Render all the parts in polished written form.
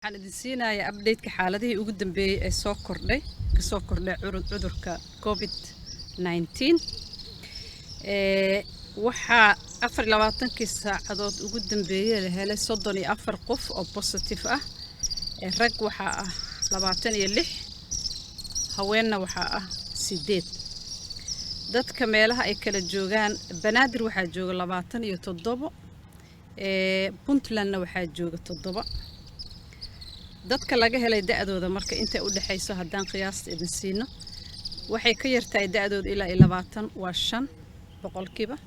Waxaan idin siinayaa update-ka xaaladihii ugu dambeeyey ee soo kordhay, kasoo kordhay cudurka COVID-19. Waxaa 24-kii saacadood ugu dambeeyey la helay 34 qof oo positive ah. Rag waxaa ah 26, haweenna waxaa ah 8. Dadka meelaha ay kala joogaan: Banaadir waxaa jooga 27, Puntlandna waxaa jooga 7. Dadka laga helay da-dooda marka intay u dhexayso haddaan qiyaasta idin siino, waxay ka yartahay da-dooda ilaa iyo 20 waa 5%, 20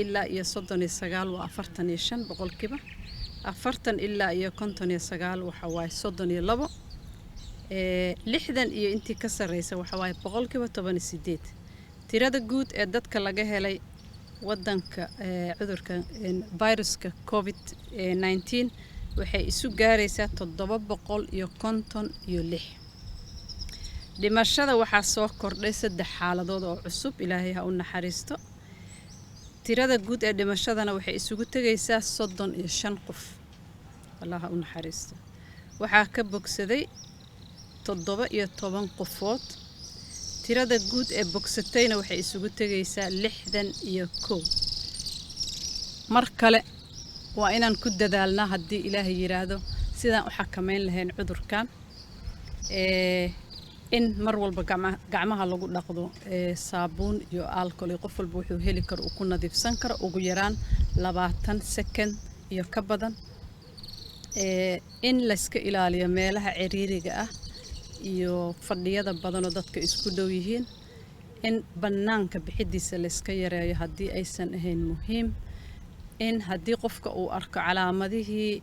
ilaa iyo 39 waa 45%, 40 ilaa iyo 59 waxa waaye 32, 60 iyo intii ka sarreysa waxa waaye 18%. Tirada guud ee dadka laga helay wadanka cudurka viruska COVID-19 waxay isu gaaraysaa 756. Dhimashada waxaa soo kordhay saddex xaaladood oo cusub, Ilaahay ha u naxariisto. Tirada guud ee dhimashadana waxay isugu tegaysaa 35 qof, Allah ha u naxariisto. Waxaa ka bogsaday 17 qofood. Tirada guud ee bogsatayna waxay isugu tegaysaa 61. Mar kale waa inaan ku dadaalnaa, haddii Ilaahay yiraahdo, sidaan u xakameyn lahayn cudurkan. In mar walba gacmaha lagu dhaqdo saabuun iyo alcohol iyo qof walba wuxuu heli karo uu ku nadiifsan karo, ugu yaraan 20 second iyo ka badan. In layska ilaaliyo meelaha ciriiriga ah iyo fadhiyada badanoo dadka isku dhow yihiin. In bannaanka bixidiisa layska yareeyo haddii aysan ahayn muhiim. In haddii qofka uu arko calaamadihii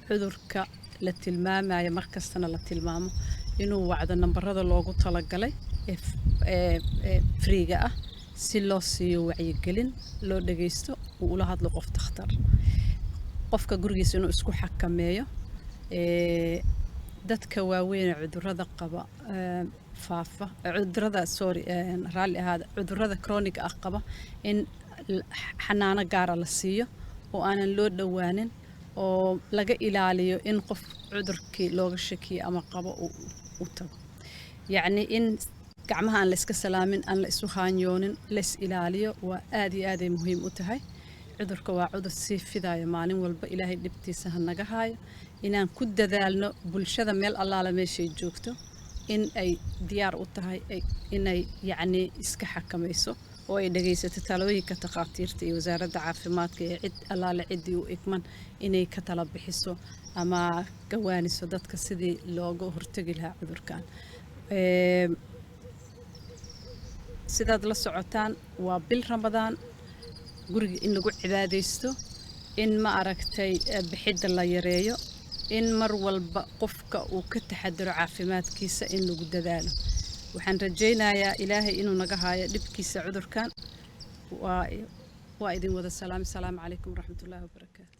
cudurka la tilmaamayo, markastana la tilmaamo, inuu wacdo nambarada loogu talagalay ee free-ga ah si loo siiyo wacyigelin, loo dhageysto, uu ula hadlo qof takhtar. Qofka gurigiisa inuu isku xakameeyo. Dadka waaweyn ee cudurrada qaba faafa, cudurrada, sorry, raalli ahaada, cudurrada chronic ah qaba, in xanaano gaara la siiyo oo aanan loo dhowaanin oo laga ilaaliyo in qof cudurkii looga shakiyo ama qabo uu u tago. Yacni in gacmaha aan la iska salaamin, aan la isu haanyoonin, la is ilaaliyo waa aad iyo aad ay muhiim u tahay. Cudurka waa cudur sii fidaayo maalin walba, Ilaahay dhibtiisa ha naga haayo. Inaan ku dadaalno, bulshada meel allaala meeshay joogto in ay diyaar u tahay inay yacni iska xakamayso oo ay dhagaysato talooyinka takhaatiirta iyo wasaaradda caafimaadka iyo cid allaale ciddii u igman inay ka tala bixiso ama gawaaniso dadka sidii looga hortegi lahaa cudurkan. Sidaad la socotaan, waa bil Ramadaan, guriga in lagu cibaadaysto, in ma aragtay bixidda la yareeyo, in mar walba qofka uu ka taxadaro caafimaadkiisa, in lagu dadaalo. Waxaan rajaynayaa Ilaahay inuu naga haayo dhibkiisa cudurkan. Waa idin wada salaam. Asalaamu calaykum waraxmatullaahi wabarakaatu.